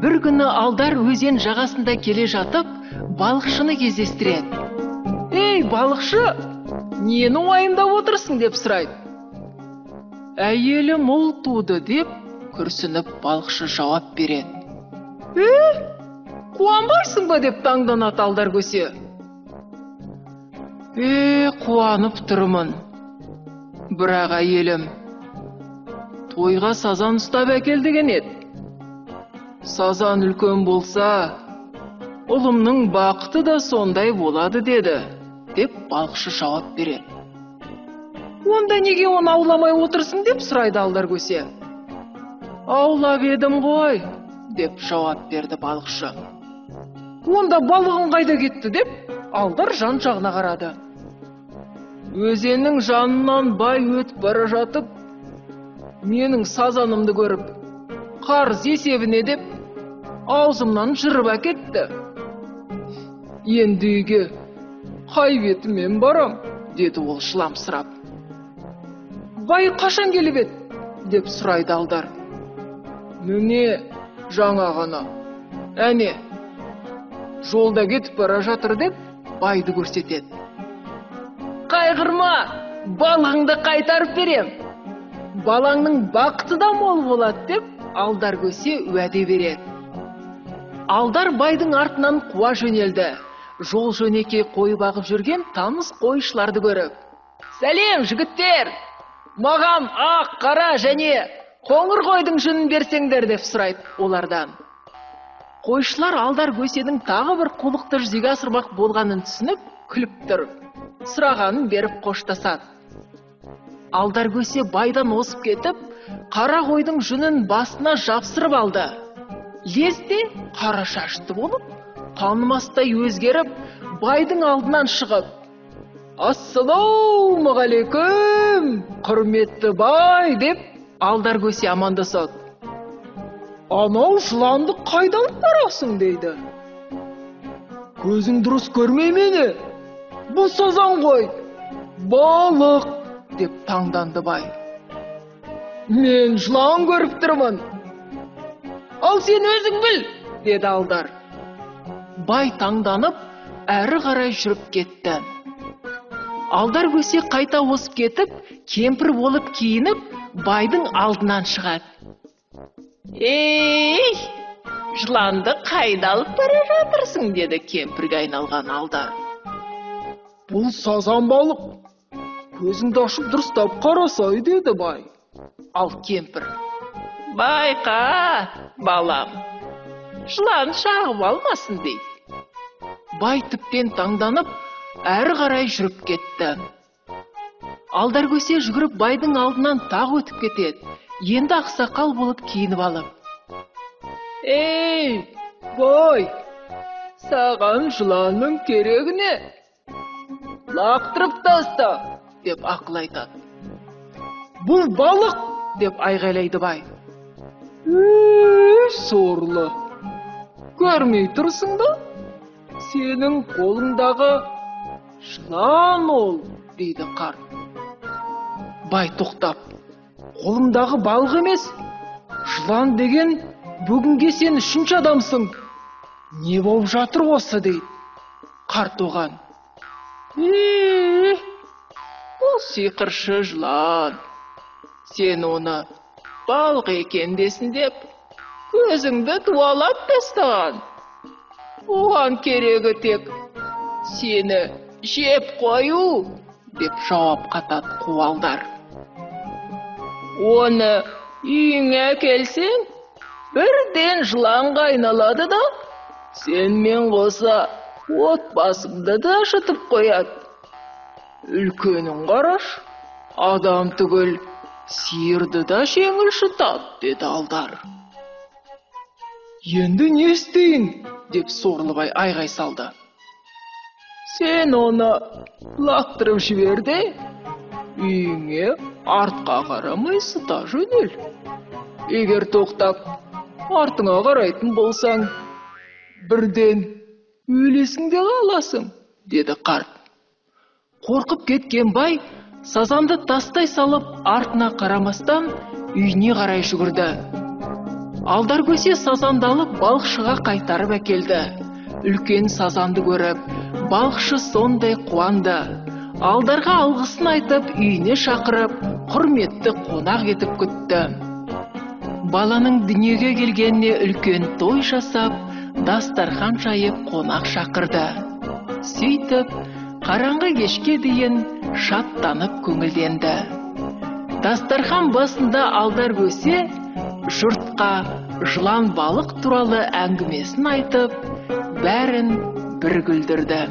Бір күні Алдар өзен жағасында келе жатып, балықшыны кездестіреді. «Ей, балықшы, нені уайымдап отырсың?» деп сұрайды. «Әйелім ұл туды», деп күрсініп балықшы жауап береді. «Е, қуанбайсың ба?» деп таңданады Алдар көсе. «Е, қуанып тұрмын. Бірақ әйелім тойға сазан ұстап әкел деген еді. Сазан үлкен болса, ұлымның бақыты да сондай болады деді», деп балықшы жауап береді. «Онда неге оны ауламай отырсың?» деп сұрайды Алдар көсе. «Аулап едім ғой», деп жауап берді балықшы. «Онда балығың қайда кетті?» деп Алдар жан жағына қарады. «Өзеннің жанынан бай өтіп бара жатып, менің сазанымды көріп, қарыз есебіне деп аузымнан жырып әкетті. Енді үйге қай бетіммен барам?» деді ол жыламсырап. «Бай қашан келіп еді?» деп сұрайды Алдар. «Міне, жаңа ғана. Әне, жолда кетіп бара жатыр», деп байды көрсетеді. «Қайғырма, балығыңды қайтарып берем. Балаңның бақыты да мол болады», деп Алдар көсе уәде береді. Алдар байдың артынан қуа жөнелді. Жол жөнекей қой бағып жүрген таныс қойшыларды көріп, «Сәлем, жігіттер! Маған ақ, қара және қоңыр қойдың жүнін берсеңдер», деп сұрайды олардан. Қойшылар Алдар көсенің тағы бір қулықты жүзеге асырмақ болғанын түсініп, күліп тұр. Сұрағанын беріп қоштасады. Алдар көсе байдан озып кетіп, қара қойдың жүнін басына жапсырып алды. Лезде қара шашты болып, танымастай өзгеріп, байдың алдынан шығып, «Ассалаумағалейкум, құрметті бай», деп Алдар көсе амандасады. «Анау жыланды қайда алып барасың?» дейді. «Көзің дұрыс көрмей мені? Бұл сазан ғой, балық», деп таңданды бай. «Мен жылан көріп тұрмын. Ал сен өзің біл», деді Алдар. Бай таңданып, әрі қарай жүріп кетті. Алдар көсе қайта озып кетіп, кемпір болып киініп, байдың алдынан шығады. «Ей, жыланды қайда алып бара жатырсың?» деді кемпірге айналған Алдар. «Бұл сазан балық. Көзіңді ашып дұрыстап қарасай», деді бай. Ал кемпір, «Байқа, балам, жылан шағып алмасын», дейді. Бай тіптен таңданып, әрі қарай жүріп кетті. Алдар көсе жүгіріп байдың алдынан тағы өтіп кетеді. Енді ақсақал болып киініп алып, «Ей, бай, саған жыланның керегі не? Лақтырып таста», деп ақыл айтады. «Бұл балық», деп айғайлайды бай. «Ей, сорлы, көрмей тұрсың ба? Сенің қолыңдағы жылан ол», дейді қарт. Бай тоқтап, «Қолымдағы балық емес, жылан деген бүгінге сен үшінші адамсың. Не болып жатыр осы?» дейді. Қарт оған, «Е, бұл сиқыршы жылан. Сен оны балық екен десін деп, көзіңді дуалап тастаған. Оған керегі тек сені жеп қою», деп жауап қатады қу Алдар. «Оны үйіңе әкелсең, бірден жыланға айналады да, сенмен қоса отбасыңды да жұтып қояды. Үлкенін қараш, адам түгіл, сиырды да жеңіл жұтады», деді Алдар. «Енді не істейін?» деп сорлыбай айғай салды. «Сен оны лақтырып жібер де, үйіңе артқа қарамай сыта жөнел. Егер тоқтап артыңа қарайтын болсаң, бірден өлесің де қаласың», деді қарт. Қорқып кеткен бай сазанды тастай салып, артына қарамастан үйіне қарай жүгірді. Алдар көсе сазанды алып балықшыға қайтарып әкелді. Үлкен сазанды көріп, балықшы сондай қуанды. Алдарға алғысын айтып, үйіне шақырып, құрметті қонақ етіп күтті. Баланың дүниеге келгеніне үлкен той жасап, дастархан жайып қонақ шақырды. Сөйтіп, қараңғы кешке дейін шаттанып көңілденді. Дастархан басында Алдар көсе жұртқа жылан балық туралы әңгімесін айтып, бәрін бір күлдірді.